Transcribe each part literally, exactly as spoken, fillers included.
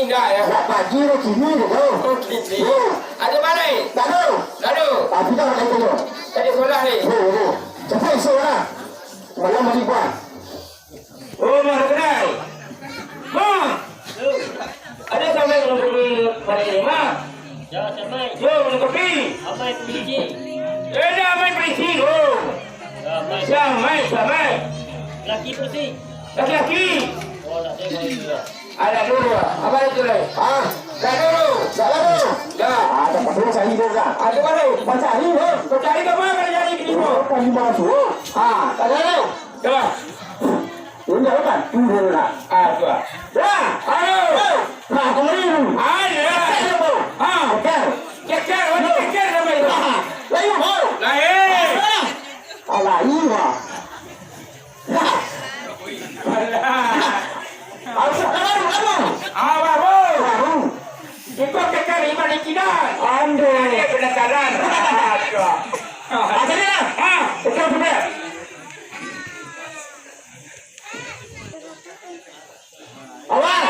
Indak, yo. Nak pagi tu kini tu, bro. Oh, kini. Yo. Ado mano, eh? Dak ado. Dak ado. Tapi dah nak itu, bro. Tadi sekolah, eh. Yo, yo. Cepat esok lah. Malam balik, bang. Oh, mah, kenal. Mah. Ado sampai kalau pergi balik ni, mah. Yo, sampai. Yo, minum kopi. Sampai polisi. Eh, dah main polisi, oh. Sampai. Sampai, sampai. Laki polisi. Laki-laki. Oh, nak tengok juga. Alah dulu, apa itu, Lai? Ah, dah dulu. Dah dulu. Dah. Ah, dah, dah, cari dulu, dah. Ada mana? Kau cari, bro. Kau cari ke mana, cari ke sini, bro? Kau cari mana tu? Ah, tak ada, Lai. Dah. Ini dah, kan? Tunggu dulu, dah. Ah, tu, ah. Dah. Ayo. Nah, kau ni. Ayo. Keker, bro. Ah. Keker. Keker, mana keker nama itu? Ah. Lain, bro. Lain. Ah. Alah, iya. Alah. Abang, abang, abang. Abang, bro. Baru. Iko kekal iman ikidan. Andai. Dia penekanan. Aduh. Macam ni lah. Ha. Betul, betul. Awas!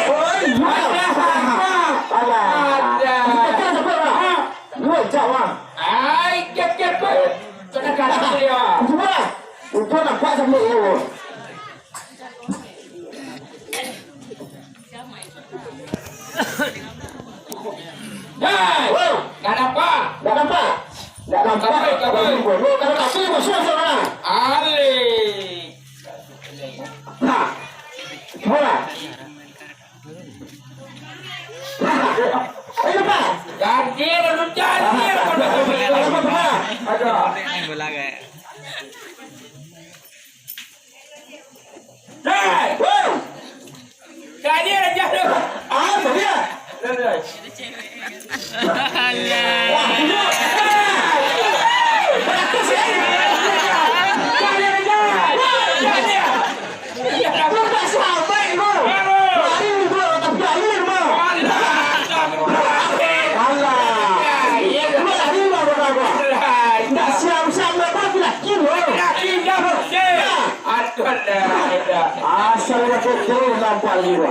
Oi, awas! Alah. Ada. Kita kena sebut lah. Dua jam lah. Ai, kep, kep, kep. Kena kalah dia. Cuba lah. Cuba nampak sampai ni. Dai! Wow. Nak nampak? Nak nampak? Nak nampak? Kapai, kapai. Kalau tak, kalau tak, masuk, masuk lah. Alih. Ha. Bola. Ayo, Pak. Ganti dulu, ganti dulu. Aduh. Bola, guys. Dai! Wow. Tadi ada jatuh. Ah, tadi ya? Alah. Wah, duduk. Bagus, ya? Tadi ada jatuh. Tadi ada. Lu tak sampai, lu. Baru. Lari, lu, tapi air, lu. Alah. Alah. Iya, iya. Lu lari, lu, lu, lu. Alah. Tak siap-siap, lu, tapi laki, lu. Laki, dah, bro. Ya. Aduh, dah, dah. Asal dah kotor nampak ni, bro.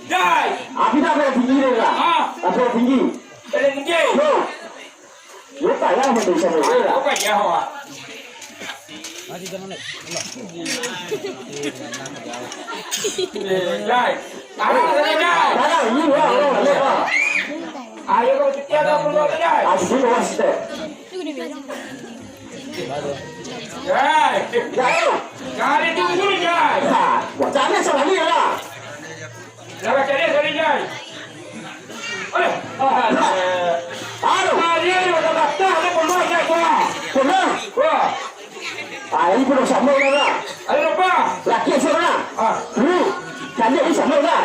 Dai. Abi dah paling tinggi ni, bro. Ha. Dah paling tinggi. Paling tinggi. Yo. Yo, payah macam sana, bro. Yo, payah, wak. Eh, Dai. Tahan, Dai. Tahan, ni, bro, bro, bro. Ayo, kau setia dah, bro, Dai. Ah, sini, bro, step. Jai. Jai. Kali tunggu, Jai. Ha, buat macam mana salah ni lah? Dah baca dia, sorry, Jai. Aduh. Aduh. Aduh. Ah, dia ni macam patah ni, pembuat, Jai. Wah. Pernah? Wah. Ah, ini pun sama lah. Aduh, apa? Laki sama lah. Ah. Dulu. Cantik ni sama lah.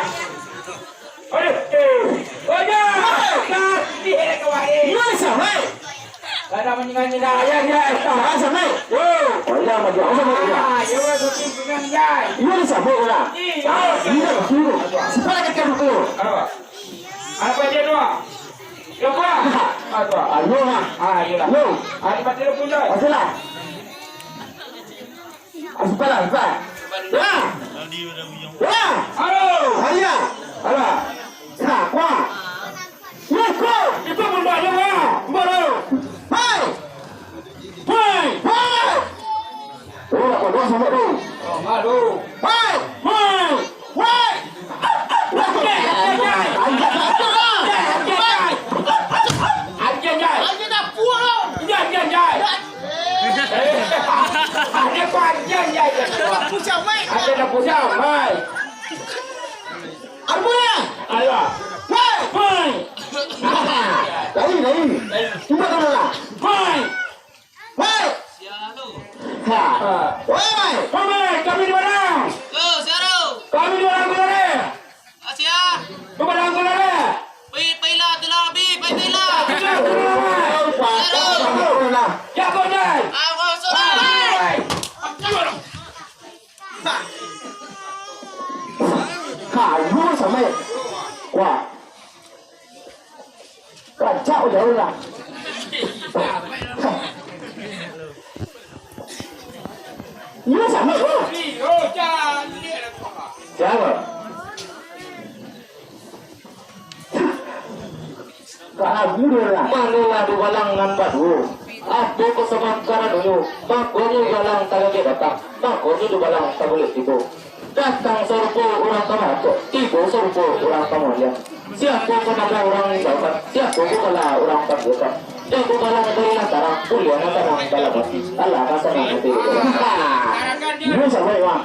Aduh, eh. Oh, ya. Kasih dia kemari. Yo, sama. Kada meninggal-ninggal ayah dia, eh. Ah, sama. Yo. Oh, ya, maju. Oh, sama. Ah, yo, syuting dengan dia. Yo, sama lah. Iya. Iya, betul. Siapa lagi kamu tu? Apa? Apa dia doa? Siapa? Apa? Ayo lah. Ah, iyalah. Yo. Ah, mati lampu, Jai. Matilah. Asupalah, asupalah. Wah! Wah! Halo! Halo! Halo! Sa, kuah! Iko! Iko pun banyak, wah! Baru! Hai! Hai! Hai! Oh, nak bodoh sama tu. Oh, malu. Hai! Hai! Hai! Anjing, anjing, anjing. Anjing, anjing. Anjing, anjing. Anjing, anjing. Ada panjang, ya, ya. Ada pusat, mai. Ada pusat, mai. Apa? Ayo. Hei! Hei! Lari, lari. Cuba kau lah. Hei! Hei! Ha. Hei! Hei, kami di mana? Kami di mana, kami? Asia. Kepada Angku Lala. Pai, pailah, tu lah, Abi, pai, pailah. Jago, Jai. Aku sudah. Ha, lu sama. Wah. Rancak jauh lah. Lu sama tu. Siapa? Manolah dubalang nan baduo, apo ko sabab karanonyo, makonyo dubalang tagagek datang, makonyo dubalang tabuliak tibo. Datang sarupo urang ka mato, tibo sarupo urang ka muliang. Siapo ko namo urang tinggakan, siapo ko kala urang panggiakan. Jago balang dari nan tarang, buliah nan tarang dalam ati. Alah, ka sanang ati. Iyo, sabaik, Mak.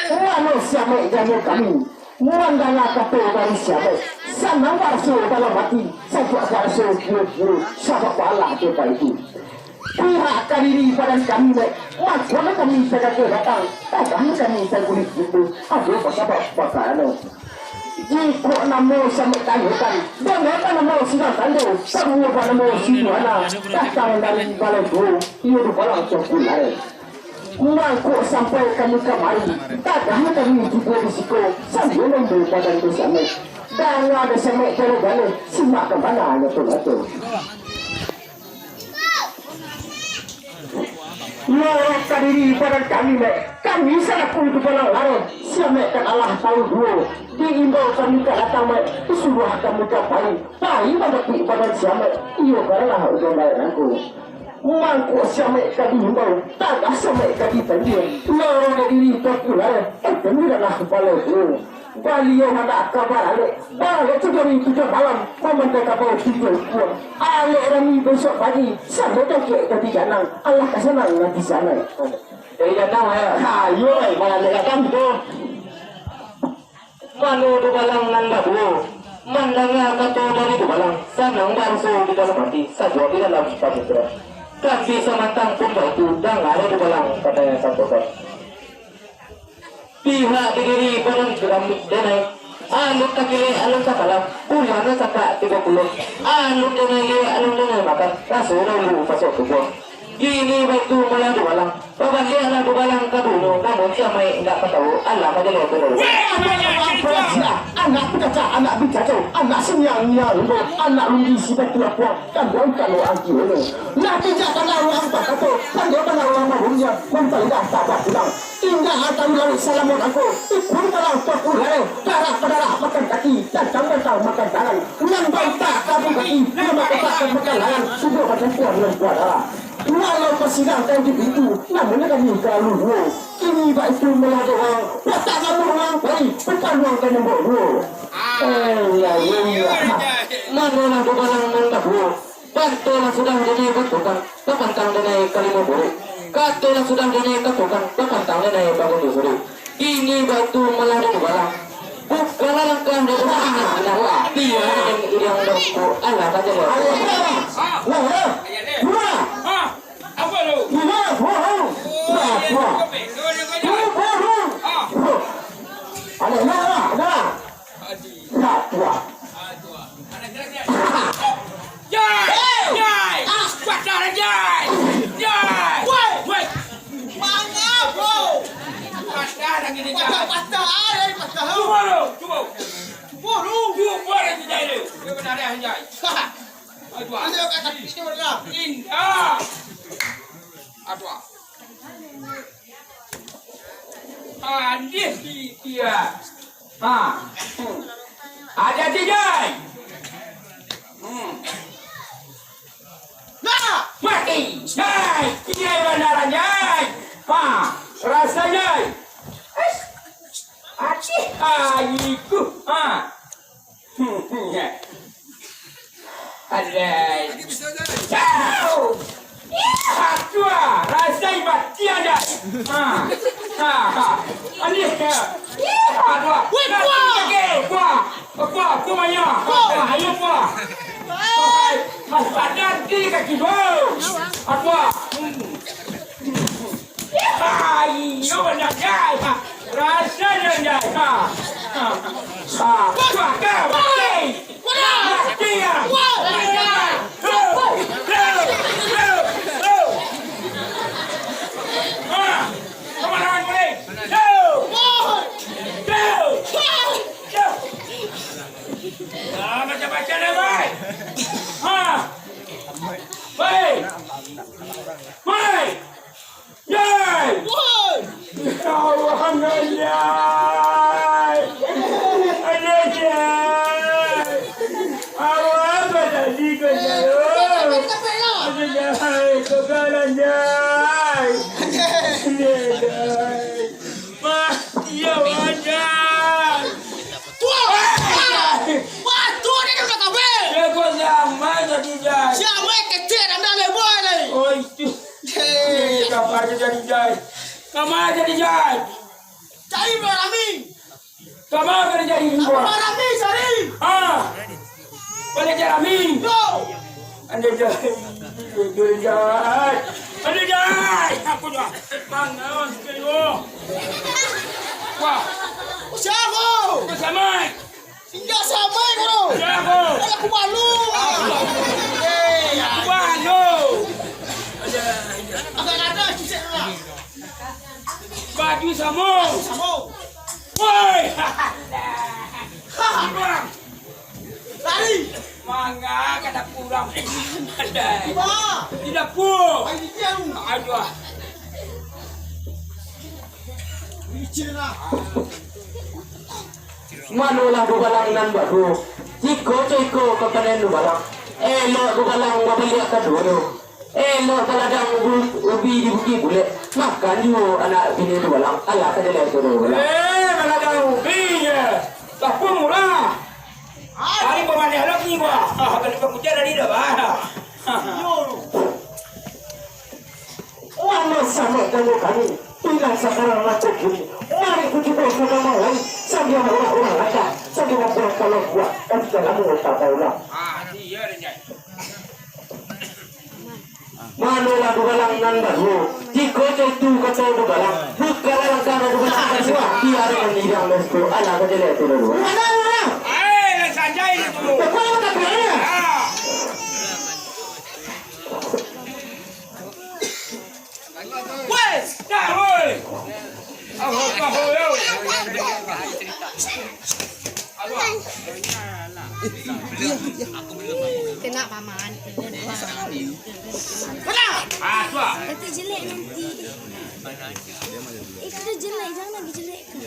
Mano si Amek janyo kami, mandanga kato dari si Amek. Sanang baraso dalam ati, sajuak baraso kiro-kiro, sabab baalah jo paitu. Pihak ka diri badan kami, Mek, mangkonyo kami tagagek datang, tagah kami tagulik pintu, ado basabab bakarano. Jikok namo si Amek tanyokan, dangakan namo si Nan Tando, sarupo namo si Muhana, datang dari balai duo, iyo dubalang Tuanku Lareh. Mangko sampai kami kamari, tagah kami tibo di siko, sambia lombo badan dek si Amek. Danga dek si Amek jaleh-jaleh, simak ka mano nyato-nyato. Lorong ka diri badan kami, Mek. Kami salaku dubalang Lareh, si Amek kan alah tahu duo. Diimbau kami ka datang, Mek, disuruah kami ka pai. Pai madapik badan si Amek, iyo baranlah ujuang baek nangko. Mangko si Amek ka diimbau, tagah si Amek ka dipandia. Lorong ka diri Tuanku Lareh, eh, kami lah balai duo. Baliau handak ka baralek, baralek tu dari tujuah malam, mamandai kabau tujuah ukua. Alek rami bisuak pagi, sampai dakek dari janang, alah ka sanang nan di sinan. Dari janang, ya? Ha, iyo, eh, baralek datang tu. Mano dubalang nan baduo, mandanga kato dari dubalang, sanang baraso di dalam ati, sajuak di dalam pamikiran. Tapi samantang pun baitu, danga dubalang pandangan santosan. Pihak di diri badan sudah denai, alun takilek, alun takalam, bulanyo sapak tigo puluah, alun denai lek, alun denai makan, raso lalu masuak tubuah. Kini baitu malah dubalang, babaliaklah dubalang ka dunyo, namun si Amek indak batawo, alah majaleh tu lalu. Weh, anak pangkacak, anak pangkacak, anak bincacau, anak siniang-niang lumbo, anak rundi si batu lapuang, kanduang kalo angki ulu. Lah bijak pandang urang bakato, pandai pandang urang babunyian, mampalidah tak bapulang. Indak atau lauik salamuan angko, ikun balang Tuanku Lareh, darah badarah makan kaki, batang-batang makan tangan, nan bauntak ka bukaki, nan bakotak ka makan lalan, sudah bacampua nan kuah darah. Walau pasidang ka iduik itu, namun kami talalu duo. Kini baitu malah doa, watak namun urang pai, papaluang ka nombok duo. Eh, ya, ya, ya. Mano lah dubalang nan baduo? Kato lah sudah denai batukang, bapantang denai kalimo buruik. Kato lah sudah denai batukang, bapantang denai bagunduang suruik. Kini baitu malah dubalang. Bukanlah langkah dari tanah, biar iriang dan alah saja. Ayo, ayo. Wah, wah. Wah. Apa tu? Wah, wah. Wah, wah. Wah, wah. Ayo, ayo, ayo. Wah, wah. Jai! Hei! Jai! Ah! Patah dah, Jai! Jai! Woi! Woi! Manga, bro? Patah lagi ni, Jai. Patah, patah, ai, patah. Cuba lu, cuba. Cuba lu. Cuba dah, Jai, lu. Dia benar dah, Jai. Aduh. Dia kat tepi ni, benar. Indah. Aduh. Andih di dia. Ha. Hmm. Ada ti, Jai. Hmm. Nah, mati. Jai, Jai banaran, Jai. Ha, rasa, Jai. Acih, aiku. Ha. Hmm, hmm, Jai. Alai. Jauh. Ih, atua, rasai mati anda. Ha. Ha, ha. Alih, ya. Ih, atua. Weh, kuah. Kuah. Kuah, kuah, kuah, kuah. Kuah, ayo, kuah. Kuah. Mas, ada di kaki gua. Atua. Hmm. Ayo, benda jai. Rasa benda jai. Ha. Ha. Ha. Kuah, kuah, kuah. Yai! Woi! Ya Allah, Yai! Aduh, Yai! Ah, Jadi jai. Kama jadi jai. Cari barami. Kama jadi jai. Barami cari. Ah. Boleh jarami. Yo. Ande jai. Ande jai. Ande jai. Aku dah. Bangun sekali. Wah. Siapa? Bersama. Indak sampai, Guru. Siapa? Aku malu. Aku malu. Agak ada cicak lah. Baju samo. Samo. Woi. Bang. Lari. Manga kada pulang. Di dapur. Aduh. Licin lah. Manolah dubalang nan baru. Iko co iko kapanen dubalang. Elok dubalang babaliak kaduo tu. Elok baladang ubi, ubi di Bukik Bulek. Makan juo anak bini dubalang. Alah, sajo lah itu dubalang. Eh, baladang ubi je. Tapi murah. Hari pamaliak lagi, wah. Ah, kalau pakucai tadi dah, bah. Mano samo kamu kami, tinggal sakarang macam kini. Mari kucubo samo malai, sambil urang-urang raja, sambil mambuang kalau buah, kan salamu tak tahu lah. Ah, iya, iya. Manolah dubalang nan baru, jiko caitu kato dubalang, bukalah langkah dubalang kaduo, biar nan hidang dan sepuluh anak kajelek tu dulu. Ada, ada. Eh, nan sanjai itu. Kau yang tak pernah. Ah. Weh, dah, woi. Aho, aho, yo. Aduh. Kena paman. Ah, tu ah. Nanti jelek nanti. Itu jelek, jangan dijelekkan.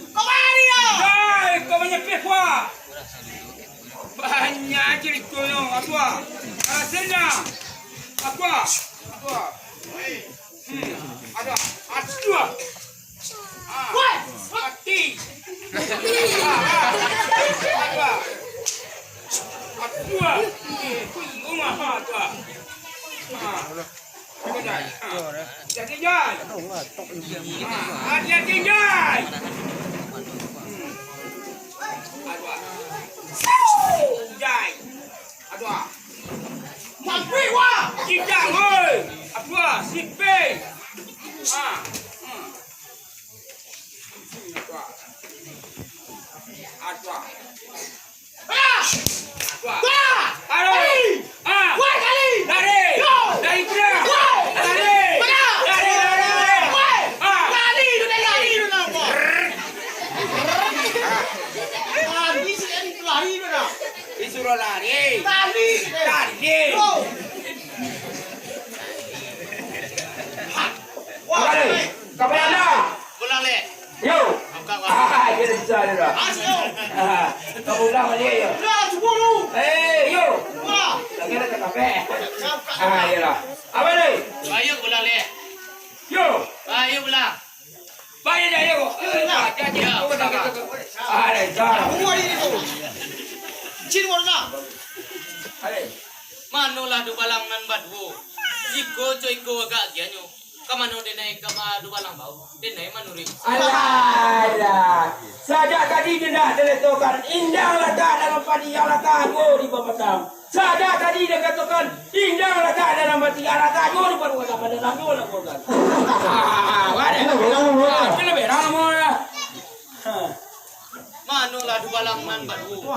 Kau mari, yo! Hai, kau manyepih, kuah. Banyak caritonyo, Atua. Rasanya. Atua, Atua. Hmm, Atua. Atua. Ah, mati. Ah, ah. Atua. Atua. Eh, rumah, Atua. Ah. Hati-hati, Jai. Hati-hati, Jai. Aduh. Jai. Aduh. Mampir, wah. Kijang, oi. Aduh, sipeh. Ah. Hmm. Aduh. Aduh. Alah! Aduh. Wah! Aduh. Lari! Ah. Wah, lari! Lari! Yo! Lari, kuda! Wah! Lari! Kuda! Lari, lari, lari! Wah! Ah. Lari tu dah, lari tu dah, wah! Lari si Eri tu, lari tu dah! Disuruh lari! Lari tu dah! Lari! Yo! Wah! Lari! Kapal anda! Pulang, Lek! Yo. Angkat, Bang. Ah, dia dah bisa dia dah. Masuk. Ah, kau ulang balik, yo. Dah, cukup dulu. Eh, yo. Wah. Lagi ada tak kapek. Angkat. Ah, iyalah. Apa ni? Ayo pulang, Lek. Yo. Ayo pulang. Baik dah, yo. Yo, pulang. Ah, jadi. Ya, kau pulang. Ah, dah, dah. Buat ini tu. Cin warna. Hai. Manolah dubalang nan baduo? Iko co iko agak agiahnyo. Ka mano denai ka ba-, dubalang bau? Denai manuruik. Alah, alah. Sajak tadi denai taletokan indang latak dalam padi, yang latak juo di babatang. Sajak tadi dikatokan indang latak dalam padi, yang latak juo di babatang. Pada nanggo nak bukan? Ah, ada. Ada berang, ada berang. Manolah dubalang nan baduo?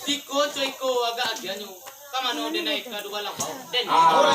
Iko co iko agak agiahnyo. Ka mano denai ka dubalang bau? Denai. Ah,